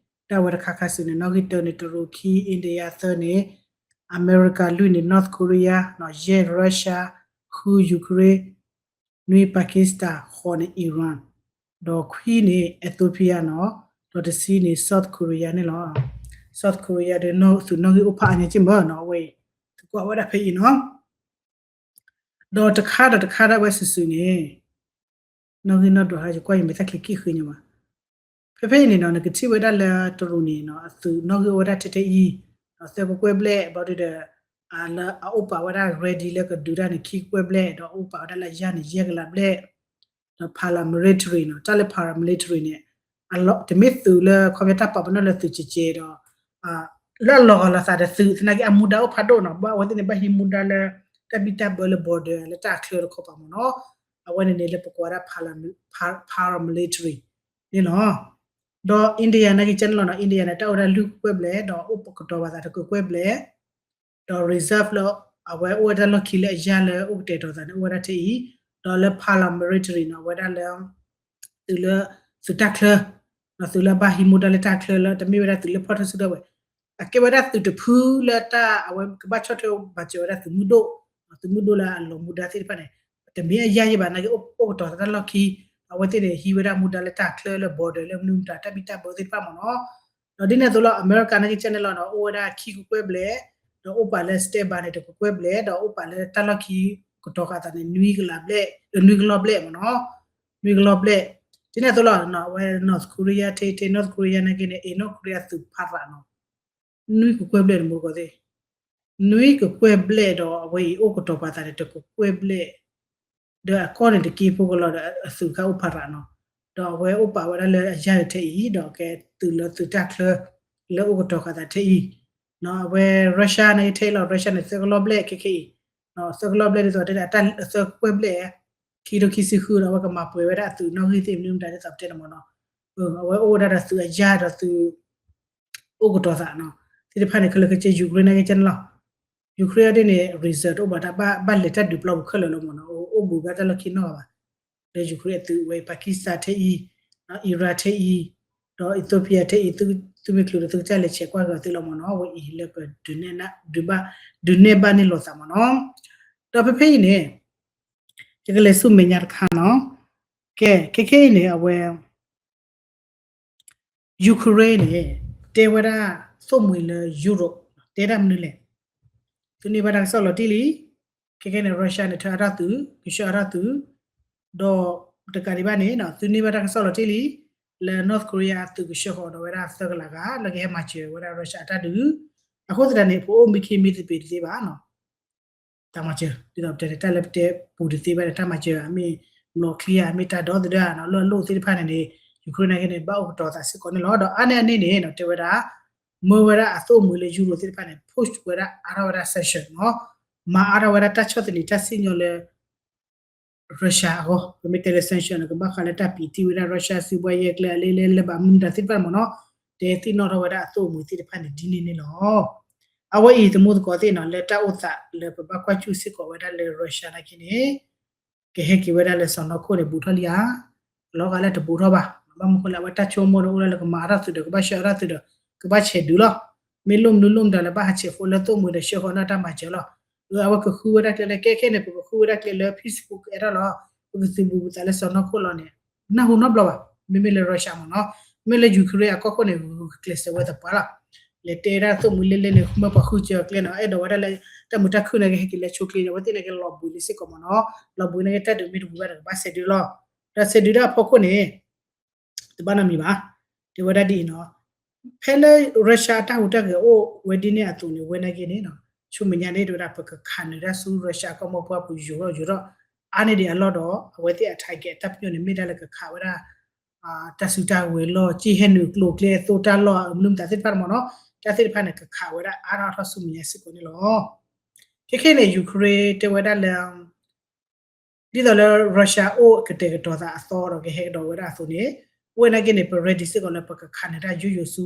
ဒၣ်ဝဲတခါခါစုာ်န့ၣ် နီၣ်ဂံၢ်တၢန့ၣ် တရူးခံ India သၢန့ၣ် အမဲရကၤ လွံၢ်န့ၣ် North Korea နီၤ, ယဲၢ် Russia, ဃု Ukraine, နွံ Pakistan, ဃိးန့ၣ် Iran, ဒီးခွံန့ၣ် Ethiopia နီၤ, ဒီးတဆံန့ၣ် South Korea န့ၣ်လီၤ. South Korea ဒီးသုးနီၣ်ဂံၢ်အိၣ်ဖးအါညါက့မ့ၢ်နီၤ, အဝဲအံၤ သုကွၢ်ဝဲဒၣ်ဖဲအံၤနီၤ. ဒီးတခါဒီးတခါဒၣ်ဝဲစုာ်စုာ်န့ၣ် နီၣ်ဂံၢ်နီၣ်ဒွးဟါ ယကွၢ်ယမဲာ်သၣ်ခံက့ၢ်ဃ့ညါဘၣ်. ဖဲဖဲအံၤန့ၣ်နီၤ နကထံၣ်ဝဲဒၣ်လၢတရူးန့ၣ်နီၤ အသုးနီၣ်ဂံၢ်အိၣ်ဝဲဒၣ်ထဲထဲအံၤ, ဒီးသၢကကွဲၢ်ဘျဲၣ် ဘျီဒုဒီး လၢအအိၣ်ပာ်ဝဲဒၣ် ready လၢကဒုးတၢ်န့ၣ် ခံကကွဲၢ်ဘျဲၣ် ဒီးအိၣ်ပာ်ဝဲဒၣ်လၢအယၢ်န့ၣ် ယဲၢ်ကလးဘျဲၣ်, ဒီး paramilitary နီၤ တၢ်လၢ paramilitary န့ၣ် တမ့ၢ်သုးလၢခီပညီတၢ်ပာ်ပနီၣ်လၢသုးကဲးကဲးဒီး လၢအလီၤဂာ်လိာ်သးဒီးသုး သနာ်က့အမူဒါအိၣ်ဖးဒိၣ်နီၤ, ဘၣ်အဝဲသ့ၣ်န့ၣ် ဘၣ်ဟံးမူဒါလၢ တၢ်ဘံၣ်တၢ်ဘၢလၢ border လၢတၢ်အချၢတခီပၤမ့ၢ်နီၤ, အဝဲန့ၣ်န့ၣ်လၢပကိးဝဲဒၣ် para-, paramilitary န့ၣ်လီၤ. ဒီး India နာ်က့ကဲန့ၣ်လီၤနီၤ, India န့ၣ် တၢ်အိၣ်ဝဲဒၣ်လွံၢ်ကကွဲၢ်ဘျဲၣ် ဒီးအိၣ်ကတီၤဘၣ်သးတကကွဲၢ်ဘျဲၣ်, ဒီး reserve လၢ အဝဲအိၣ်ဝဲဒၣ်လီၢ်ခံလၢအယၢ်လၢအိၣ်ကတဲာ်ကတီၤသးန့ၣ် အိၣ်ဝဲဒၣ်ထဲအံၤ, ဒီးလၢ paramilitary နီၤ အဝဲဒၣ်လၢ သုးလၢ သုးတၢ်ချၢ သုးလၢအဘၣ်ဟံးမူဒါလၢတၢ်ချၢလၢ တမ့ၢ်ဝဲဒၣ်သုးလၢဖီၣ်ထီၣ်စုကဝဲၤ, အကဲဝဲဒၣ်သုးတဖုလၢတၢ်အဝဲကဘၣ်ဆီၣ်ထွဲမၤစၢၤဝဲဒၣ်သုးမုၢ်ဒိၣ်, သုးမုၢ်ဒိၣ်လၢအလီၤမူဒါသ့ၣ်တဖၣ်န့ၣ်, တမ့ၢ်အယၢ်ယဲဘၣ် နာ်က့အိၣ်ကတီၤသးတၢ်လီၢ်ခံ, အဝဲသ့ၣ်န့ၣ် ဟံးဝဲဒၣ်မူဒါလၢတၢ်ချၢလၢ border လၢမနုၤမတၤတၢ်ဘံၣ်တၢ်ဘၢသ့ၣ်တဖၣ်မ့ၢ်နီၤ. ဒီးဒ်န့ၣ်အသိးလီၤ အမဲရကၤနာ်က့ကဲန့ၣ်လီၤနီၤ အိၣ်ဝဲဒၣ်ခံကကွဲၢ်ဘျဲၣ်, ဒီးအိၣ်ပာ်လၢ standby န့ၣ် တကကွဲၢ်ဘျဲၣ်, ဒီးအိၣ်ပာ်လၢတၢ်လီၢ်ခံကတီၤဃာ်သးန့ၣ် နွံကလးဘျဲၣ်, နွံကလီၢ်ဘျဲၣ်မ့ၢ်နီၤ, နွံကလီၢ်ဘျဲၣ်. ဒ်န့ၣ်အသိးလီၤ အဝဲ North Korea ထဲထဲ North Korea နာ်က့န့ၣ် အ့ North Korea သုးဖးရးနီၤ နွံကကွဲၢ်ဘျဲၣ်န့ၣ် မူတကိးသ့ၣ်, နွံကကွဲၢ်ဘျဲၣ်ဒီးအဝဲအံၤအိၣ်ကတီၤပာ်သးန့ၣ် တကကွဲၢ်ဘျဲၣ်, ဒီးအကီၢ်န့ၣ်တက့ၢ်ဖိကလီၤဒီးအသုးခါအိၣ်ဖးရးနီၤ, ဒီးအဝဲအိၣ်ပာ်ဝဲဒၣ်လၢအယၢ်န့ၣ်ထဲအံၤ ဒီးကဲသုးလၢသုးတၢ်ချၢ လၢအိၣ်ကတီၤဃာ်သးထဲအံၤ, အဝဲ Russia န့ၣ်ထဲလီၤ Russia န့ၣ် သၢကလီၢ်ဘျဲၣ်ခဲခဲအံၤ, သၢကလီၢ်ဘျဲၣ်ဒ်သိးတဲဒၣ်တၢ်သၢကကွဲၢ်ဘျဲၣ် ခံကထိခံဆံဃုဒီး အဝဲကမၤပှဲၤဝဲဒၣ်အသုးနီၣ်ဂံၢ်သ့ၣ်မနုၤမတၤဒ်သိးပတဲန့ၣ်မ့ၢ်နီၤ, အဝဲအိၣ်ဝဲဒၣ်ဒီးသုးအယၢ်ဒီးသုး အိၣ်ကတီၤသးနီၤ, သ့ၣ်တဖၣ်န့ၣ် ခဲလၢာ်ခဲဆ့ Ukraine နာ်က့ကဲန့ၣ်လီၤ. Ukraine ဒ်န့ၣ် result တအိၣ်ဘၣ်တၢ်ဘၣ်လဲၤတၢ်ဒုးပျီပူၤခဲလၢာ်လီၤမ့ၢ်နီၤ, အိၣ်ဘူးဘၣ်တၢ်လီၢ်ခံနီတဂၤဘၣ်, လၢ Ukraine အသုးဝဲ Pakistan ထဲအံၤ, Iran ထဲအံၤ, ဒီး Ethiopia ထဲအံၤ, သုမ့ၢ်ချုးဒီးသုကစၢ်လဲၤဆဲးကွၢ်က့ၤအီၤသ့လီၤမ့ၢ်နီၤ, အဝဲအံၤလၢပ ဒုးနဲၣ်ဘၣ်န့ၢ်လိာ်သးမ့ၢ်နီၤ. ဒီးဖဲဖဲအံၤန့ၣ် ယကလဲၤဆူမဲာ်ညါတခါနီၤ, ကဲ ခဲခဲအံၤန့ၣ် အဝဲ Ukraine န့ၣ် တဲဝဲဒၣ်သိၣ်မှံၤလၢ Europe တဲဒၣ်မနုၤလဲၣ်, သုန့ၢ်ဘၣ်တၢ်ကစီၣ်လီၤတံၢ်လံ, ခဲခဲန့ၣ် Russia န့ၣ် ထၢအါထီၣ်သုး, ကဆှၢအါထီၣ်သုး, ဒီးတကးဒံးဘၣ်န့ၣ် သုန့ၢ်ဘၣ်တၢ်ကစီၣ်လီၤတံၢ်လံ, လၢ North Korea အသုးကဆှၢဃီၤဒီးဝဲဒၣ်သၢကလးဂၤ လၢကဟဲမၤစၢၤဝဲဒၣ် Russia အတၢ်ဒုး, အဃိသတးန့ၣ် ပအိၣ်မံခံမံသပ့ၤတသ့ဘၣ်နီၤ တၢ်မၤစၢၤ ဒ်သိးပတဲန့ၣ် တၢ်လၢပတဲပူၤတသ့ဘၣ်န့ၣ် တၢ်မၤစၢၤ အမ့ၢ် မလီၤချံဧါ အမ့ၢ်တၢ်ဒီသဒၢဧါနီၤ လၢအလိၣ်သ့ၣ်တဖၣ်န့ၣ်န့ၣ် Ukraine နာ်က့န့ၣ် ဘၣ်အိၣ်ကတီၤသးစ့ၢ်ကီးန့ၣ်လီၤ. ဒီးအါန့ၢ်အန့ၣ်န့ၣ်နီၤ တဲဝဲဒၣ် မၢဝဲဒၣ်အသိၣ်မှံၤလၢ Europe သ့ၣ်တဖၣ်န့ၣ် push ဝဲဒၣ်အါထီၣ်ဝဲဒၣ် sanction နီၤ မၤအါထီၣ်ဝဲဒၣ်တၢ်ဆီၣ်သနံးတၢ်စံၣ်ညီၣ်လၢ Russia အဂီၢ် ပမ့ၢ်တဲလၢ sanction န့ၣ် ကဘၣ်ဃးလၢတၢ်ပံးတံၢ်ဝဲဒၣ် Russia စုဘှါယဲၢ်ကျဲအလဲလဲလၢဘၣ်မနုၤမတၤသ့ၣ်တဖၣ်မ့ၢ်နီၤ တဲသ့ၣ်နီၣ်ထီၣ်ဝဲဒၣ်အသိၣ်မှံၤသ့ၣ်တဖၣ်န့ၣ် ဒ်န့ၣ်န့ၣ်လီၤ. အဝဲအံၤသမူသကိးသ့ၣ်နီၤ လၢတၢ်အိၣ်သးလၢပဘၣ်ကွၢ်စူၣ်စ့ၢ်ကီးဝဲဒၣ်လၢ Russia နာ်က့န့ၣ် ကဟဲက့ၤဝဲဒၣ်လၢစီၢ်နီၤခိၣ်န့ၣ် ဘူးထီၣ်လံဧါ, လီၤဂာ်လၢတဘူးထီၣ်ဘၣ်. ဘၣ်မနုၤဃိလၢ အဝဲတၢ်ဆိကမိၣ်န့ၣ် အိၣ်လၢကမၤအါထီၣ်သုးဒီး ကဘၣ်ဆှၢအါထီၣ်သုးဒီး ကဘၣ်ဆဲးဒုးလီၤ. မ့ၢ်လိၣ်မနုၤလိၣ်မတၤလၢဘၣ်ဟးဆဲးဖိလၢသိၣ်မှံၤဒီးဆှၢဃီၤန့ၢ်တၢ်မၤစၢၤလီၤ. အဝဲကဃုဝဲဒၣ်ကျဲလၢ ကဲခဲန့ၣ် ပကဃုဝဲဒၣ်ကျဲလၢ peaceful ကအဲၣ်ဒိးလီၤ. ပကသုးဘူးပသးလၢစီၢ်နီၤခိၣ်လီၤန့ၣ် နၢ်ဟူနီတဘျီဘၣ်. မ့မ့ၢ်လၢ Russia မ့ၢ်နီၤ, မ့ၢ်လၢ Ukraine အကီၢ်ခိၣ်န့ၣ် ဂုာ်ကျဲးစၢးဝဲသပှၢ်လီၤ. လဲၤတဲဒၣ်သိၣ်မှံၤလဲလဲန့ၣ် မၢပှၤဃုစၢၤအကျဲနီၤ, အဲၣ်ဒိးဝဲဒၣ်လၢ တၢ်မုာ်တၢ်ခုၣ်န့ၣ်ကဟဲက့ၤလၢဆိကျ့ အဝဲသ့ၣ်န့ၣ်ကလီၤဘှံးလံစ့ၢ်ကီးမ့ၢ်နီၤ, လီၤဘှံးန့ၣ်ကတၢ်ဒုးမ့ၢ်တဘူးဘၣ်ဒီးကဘၣ်ဆဲးဒုးလီၤ. ဒီးဆဲးဒုးဒၣ်အဖီခိၣ်န့ၣ် တဘၣ်နီတမံၤဘၣ်. တဲဝဲဒၣ်ဒ်အံၤနီၤ, ဖဲလၢ Russia အတၢ်ဟူးတၢ်ဂဲၤအိၣ်ဝဲဒ်န့ၣ်အသိးန့ၣ် ဝဲနာ်က့န့ၣ် ဆူမဲာ်ညါန့ၣ် တဲဝဲဒၣ် ပကခးနုာ်ဒၣ်ဆူ Russia အကီၢ်မိၢ်ပှၢ်ပူၤယိာ်ထီၣ်ယိာ်ထီၣ် အါန့ၢ်ဒံးအလီၢ်ဒီး အဝဲသ့ၣ်အ target အတၢ်ပညိၣ်န့ၣ် မ့ၢ်ဒၣ်လၢကခးဝဲဒၣ် တၢ်စုတၢ်ဝဲၤလီၢ် ကၠ့ဟဲနုာ်ကျိၤကျဲအသိးတၢ်လီၢ် မနုၤမတၤသ့ၣ်တဖၣ်မ့ၢ်နီၤ, တၢ်သ့ၣ်တဖၣ်န့ၣ် ကခးဝဲဒၣ်အါထီၣ်ထီၣ်ဆူမဲာ်ညါစ့ၢ်ကီးန့ၣ်လီၤ. ခဲခဲန့ၣ် Ukraine တဲဝဲဒၣ်လၢ ဒ်သိးလၢ Russia အိၣ်ကတဲာ်ကတီၤသးအသီဒီးကဟဲကဒီးဝဲဒၣ်အသိးန့ၣ်, ဝဲနာ်က့န့ၣ် ပ ready စ့ၢ်ကီးလၢပကခးနုာ်တၢ်ယိယိၤဆူ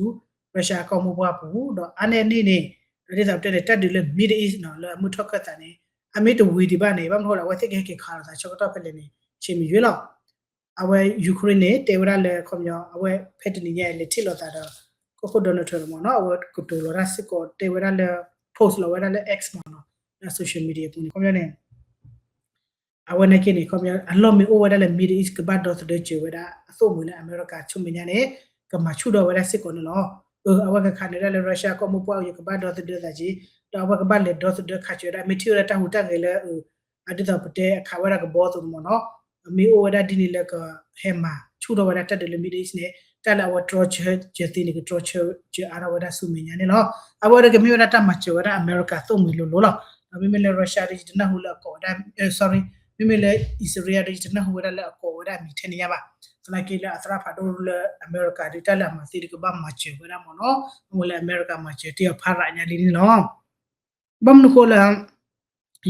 Russia အကီၢ်မိၢ်ပှၢ်ပူၤ ဒီးအါန့ၢ်အန့ၣ်န့ၣ် ဒ်သိးပတဲန့ၣ် တၢ်ဒုးလၢ Middle East နီၤ လၢအမုၢ်ထီၣ်ခၢၣ်သးန့ၣ် အမ့ၢ်တဝံၤဒံးဘၣ်န့ၣ် ဘၣ်မနုၤဃိလၢ အဝဲသ့ၣ်ကဟဲက့ၤခးလိာ်သးဆၢကတီၢ်ဖဲလဲၣ်န့ၣ် ဆ့မ့ၢ်ယွ့လီၤ. အဝဲ Ukraine န့ၣ် တဲဝဲဒၣ်လၢ ခီပညီ အဝဲဖဲတနံၤညါအံၤ လဲၤထံၣ်လိာ်သးဒီး ကီၢ်ခိၣ် Donald Trump မ့ၢ်နီၤ, အဝဲကတိၤလီၤတၢ်စ့ၢ်ကီး တဲဝဲဒၣ်လၢ post လီၤဝဲဒၣ်လၢ X မ့ၢ်နီၤ, လၢ social media အပူၤန့ၣ် ခီပညီန့ၣ် အဝဲနာ်က့န့ၣ် ခီပညီ အလီၢ်မ့ၢ်အိၣ်ဝဲဒၣ်လၢ Middle East ကဘၣ်ဒီသဒၢစၢၤဝဲဒၣ် အသိၣ်မှံၤလၢအမဲရကၤဆူမဲာ်ညါန့ၣ် ကမၤဆူၣ်ထီၣ်ဝဲဒၣ်စ့ၢ်ကီးန့ၣ်လီၤ. အဝဲကခးနုာ်ဒၣ်လၢ Russia ကီၢ်မိၢ်ပှၢ်အံၤ ကဘၣ်ဒီသဒၢသးက့ၤ, ဒီးအဝဲကဘၣ်လဲၤဒီသဒၢခးစၢၤဝဲဒၣ် မ့ၢ်ထံၣ်ဝဲဒၣ်တၢ်ဟူးတၢ်ဂဲၤလၢ အဒ်သိးပတဲအခးဝဲဒၣ်ကဘီအသိးန့ၣ်မ့ၢ်နီၤ, မ့ၢ်အိၣ်ဝဲဒၣ်ဒ်န့ၣ်လၢကဟဲမၤဆူၣ်ထီၣ်ဝဲဒၣ်တၢ်ဒုးလၢ Middle East န့ၣ် တၢ်လၢအဝဲတြီဆၢစၢၤသ့န့ၣ် ကတြီဆၢစၢၤအါထီၣ်ဝဲဒၣ်ဆူမဲာ်ညါန့ၣ်လီၤ. အဝဲဒၣ်ကမ့ၢ်ဝဲဒၣ်တၢ်မၤစၢၤဝဲဒၣ်အမဲရကၤသိၣ်မှံၤလိၤလိၤလီၤ. ဒီးမ့မ့ၢ်လၢ Russia ဒီး ယတနၢ်ဟူလၢအကိးဝဲဒၣ် sorry, မ့မ့ၢ်လၢ Israel ဒီး ယတနၢ်ဟူဝဲဒၣ်လၢအကိးဝဲဒၣ်အမံၤထဲန့ၣ်ညါဘၣ်. သနာ်က့လၢအသရၣ်ဖးဒိၣ်လၢအမဲရကၤဒီး တၢ်လၢအမၤသ့ဒီးကဘၣ်မၤစၢၤဝဲဒၣ်မ့ၢ်နီၤ, အဝဲလၢအမဲရကၤမၤစၢၤတ့ၢ်အီၤဖးရးညါလံန့ၣ်လီၤ. ဘၣ်မနုၤဃိလၢ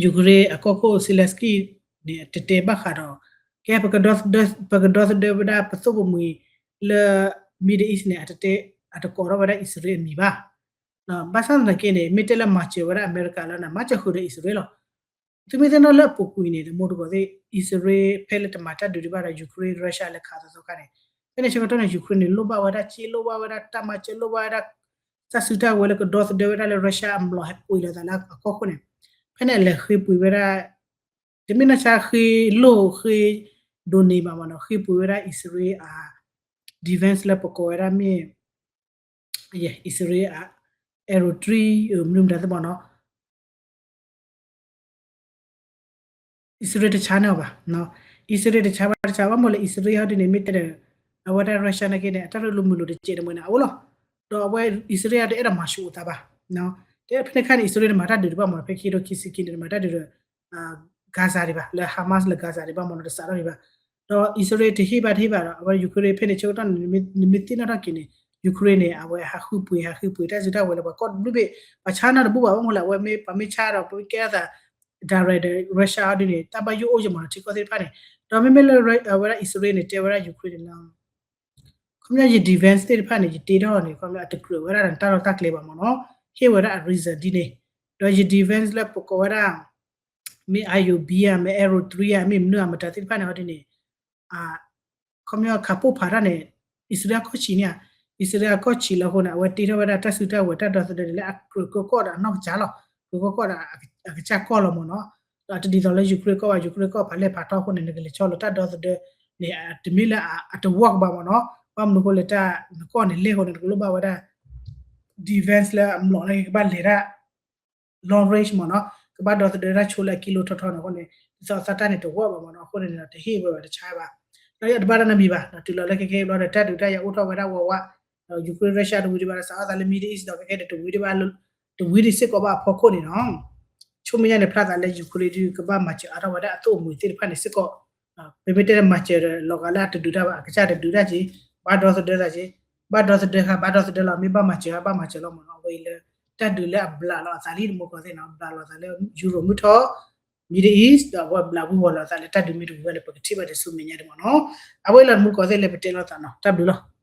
Ukraine အကီၢ်ခိၣ် Zelensky န့ၣ် တတဲဘၣ်ဃးဒီး ကဲ ပကဒီသဒၢဝဲဒၣ်ပသိၣ်ပမှံၤလၢ Middle East န့ၣ် အတတဲ အတကိးထီၣ်ဝဲဒၣ် Israel အမံၤဘၣ်. ဘၣ်ဆၣ်သနာ်က့န့ၣ် မ့ၢ်တဲလၢမၤစၢၤဝဲဒၣ်အမဲရကၤလၢန့ၣ် မၤစၢၤဃုာ်ဒီး Israel လီၤ. သုမ့ၢ်သ့ၣ်နီၣ်လၢအပူၤကွံာ်န့ၣ် တမိၢ်တကိးသ့ၣ် Israel ဖဲလၢတမၤတၢ်ဒုးဒံးဘၣ်ဒီး Ukraine Russia လဲၤခးသီသီခါန့ၣ် ဖဲန့ၣ်ဆၢကတီၢ်န့ၣ် Ukraine န့ၣ် လိၣ်ဘၣ်ဝဲဒၣ်စ့ လိၣ်ဘၣ်ဝဲဒၣ်တၢ်မၤစၢၤ လိၣ်ဘၣ်ဝဲဒၣ် တၢ်စုတၢ်ဝဲၤလၢကဒီသဒၢဝဲဒၣ်လၢ Russia အမျိာ်ဟဲကွံာ်လီၤအသးလၢအကီၢ်ခိၣ်န့ၣ်, ဖဲန့ၣ်အလဲၤဃ့ပှ့ၤဝဲဒၣ် တမ့ၢ်နီၢ်ဆါဃ့လိၢ်ဃ့ဒိးန့ၢ်ဘၣ်မ့ၢ်နီၤ, ဃ့ပှ့ၤဝဲဒၣ်အံၣ်စရ့လးအ defense လၢပကိးဝဲဒၣ်မ့ၢ် အံၣ်စရ့လးအ Arrow three မနုၤမတၤသ့ၣ်မ့ၢ်နီၤ အံၣ်စရ့လးတဆါန့ၢ်အီၤဘၣ်, အံၣ်စရ့လးတဆါဘၣ်တဆါ ဘၣ်မနုၤလဲၣ် အံၣ်စရ့လးဟီဒ်န့ၣ် မ့ၢ်တဲဒီး အဝဲဒၣ် Russia နာ်က့န့ၣ် အတၢ်ရ့လိာ်မုာ်လိာ်တစဲးတမှဲၤန့ၣ် အအိၣ်လီၤ, ဒီးအဝဲအံၣ်စရ့လးတအဲၣ်ဒိးမၤဆူၣ်အိၣ်သးဘၣ်, တဲဖဲန့ၣ်ခါန့ၣ် အံၣ်စရ့လးန့ၣ် မၤတၢ်ဒုးတဘၣ်မ့ၢ်နီၤ, ဖဲခံကထိခံဆံခံန့ၣ် မၤတၢ်ဒုးဒီး Gaza ဒံးဘၣ်, လၢ Hamas လၢ Gaza ဒံးဘၣ်မ့ၢ်နီၤ, တစးထီၣ်ဒံးဘၣ်, ဒီးအံၣ်စရ့လးတဟ့ၣ်ဘၣ်တဟ့ၣ်ဘၣ်ဒီး အဝဲ Ukraine ဖဲန့ၣ်ဆၢကတီၢ်န့ၣ် နမ့ၢ်သ့ၣ်နီၣ်ထီၣ်က့ၤန့ၣ် Ukraine န့ၣ် အဝဲဟးဃုပှ့ၤ ဟးဃုပှ့ၤ တၢ်စုတၢ်ဝဲၤလၢပှၤကိးဘျုးဘ့ၣ် ပှၤဆါနီတဘူၣ်ဘၣ် ဘၣ်မနုၤလဲၣ် အဝဲမ့ၢ် ပှၤမ့ၢ်ဆါဒီး ပမ့ၢ်ကဲထီၣ်သး direct ဒီး Russia ဟီဒ်န့ၣ် တၢ်ဘၣ်ယိၣ်အိၣ်ယမ့ၢ်နီၤ ထံကီၢ်သ့ၣ်တဖၣ်န့ၣ်, ဒီးမ့မ့ၢ်လၢ အဝဲဒၣ်အံၣ်စရ့လးန့ၣ် တဲဝဲဒၣ် Ukraine န့ၣ်လီၤ ခီပညီယ defense သ့ၣ်တဖၣ်န့ၣ် ယတ့ထီၣ်န့ၣ် ခီပညီအတကြၢးဝဲဒၣ်တၢ်လီၢ်တၢ်ကျဲဘၣ်မ့ၢ်နီၤ, ဟ့ၣ်ဝဲဒၣ်အ reason ဒ်န့ၣ်, ဒီးယ defense လၢပကိးဝဲဒၣ် မ့ၢ် Iron Beam ဧါ မ့ၢ် Arrow three ဧါ မ့ၢ်မနုၤဧါ မတၤသ့ၣ်တဖၣ်န့ၣ် ဟီဒ်န့ၣ် ခီပညီခးပိၢ်ဖးတၢ်န့ၣ် အံၣ်စရ့လးကီၢ်ဆံးန့ၣ်ဧါ, အံၣ်စရ့လးကီၢ်ဆံးလၢအဃိန့ၣ် အဝဲတ့ထီၣ်ဝဲဒၣ်တၢ်စုတၢ်ဝဲၤတၢ်ဒီသဒၢန့ၣ်လၢအကြၢးကီၢ်ကီၢ်ဒီးအနီၢ်ကစၢ်လီၤ, ကြၢးကီၢ်ကီၢ်ဒီးအကစၢ်ကီၢ်လီၤမ့ၢ်နီၤ, ဒီးတဒ်သိးလၢ Ukraine ကီၢ်ဘၣ် Ukraine ကီၢ်ဖးလဲၢ်ဖးထီအဃိန့ၣ် နကလဲၤဆီလီၤတၢ်ဒီသဒၢန့ၣ် တမ့ၢ်လၢအတ work ဘၣ်မ့ၢ်နီၤ, ဘၣ်မနုၤအဃိလဲၣ် တၢ်နကီၢ်န့ၣ်လဲၢ်အဃိန့ၣ် နကလိၣ်ဘၣ်ဝဲဒၣ် defense လၢအမျိာ်န့ၣ်ကဘၣ်လဲၤတၢ် long range မ့ၢ်နီၤ, ကဘၣ်ဒီသဒၢတၢ်ဆိလၢအကံလိထီထီန့ၣ်အဃိန့ၣ် ဒ်သိးအသးတၢ်န့ၣ်တဝီဘၣ်မ့ၢ်နီၤ, အဃိန့ၣ်ဒီးတဟ့ၣ်ဝဲဘၣ်တဆါဘၣ်, ဒီးယတဘၣ်တၢ်နီတမံၤဘၣ်, ဒီးတုၤလီၤလၢခဲခဲဘျီဒီး တၢ်ဒုးတၢ်ယၤအိၣ်ထီၣ်ဝဲဒၣ်ဝးဝး, ဒီး Ukraine Russia တဝံၤဒံးဘၣ်ဒီး စးထီၣ်သးလၢ Middle East ဒီးခဲခဲဒီး တဝံၤဒံးဘၣ်, တဝံၤဒံးစ့ၢ်ကီးဘၣ်အဖီခိၣ်န့ၣ်နီၤ, ဆိမိၣ်ညါန့ၣ် ဖျါသးလၢ Ukraine ဒုးကဘၣ်မၤစၢၤအါထီၣ်ဝဲဒၣ်အသိၣ်အမှံၤသ့ၣ်တဖၣ်န့ၣ်စ့ၢ်ကီး, ပမ့ၢ်တဲလၢမၤစၢၤဒီး လီၤဂာ်လၢအတဒုးတၢ်ဘၣ် အကစၢ်တဒုးတၢ်က့ၤ, ဘၣ်ဒီသဒၢသးက့ၤ, ဘၣ်ဒီသဒၢဃာ် ဘၣ်ဒီသဒၢလီၤ မ့ၢ်ဘၣ်မၤစၢၤဃာ် ဘၣ်မၤစၢၤလီၤမ့ၢ်နီၤ, အဝဲအံၤလၢ တၢ်ဒုးလၢအဘျးလီၤအသးလံ တမူကီၢ်သ့ၣ်နီၤ, ဘျးလီၤအသးလၢ Europe မုၢ်ထီၣ် Middle East ဒီးအဝဲဘျးဝံၤဝီၤလီၤအသးလၢတၢ်ဒုးမ့ၢ်တဝံၤဝဲလၢပကထံၣ်ဘၣ်တဆူမဲာ်ညါဒံးမ့ၢ်နီၤ, အဝဲအံၤလီၤတမူကီၢ်သ့ၣ်လၢပတဲလိာ်သးနီၤ, တၢ်ဘျုးလီၤ.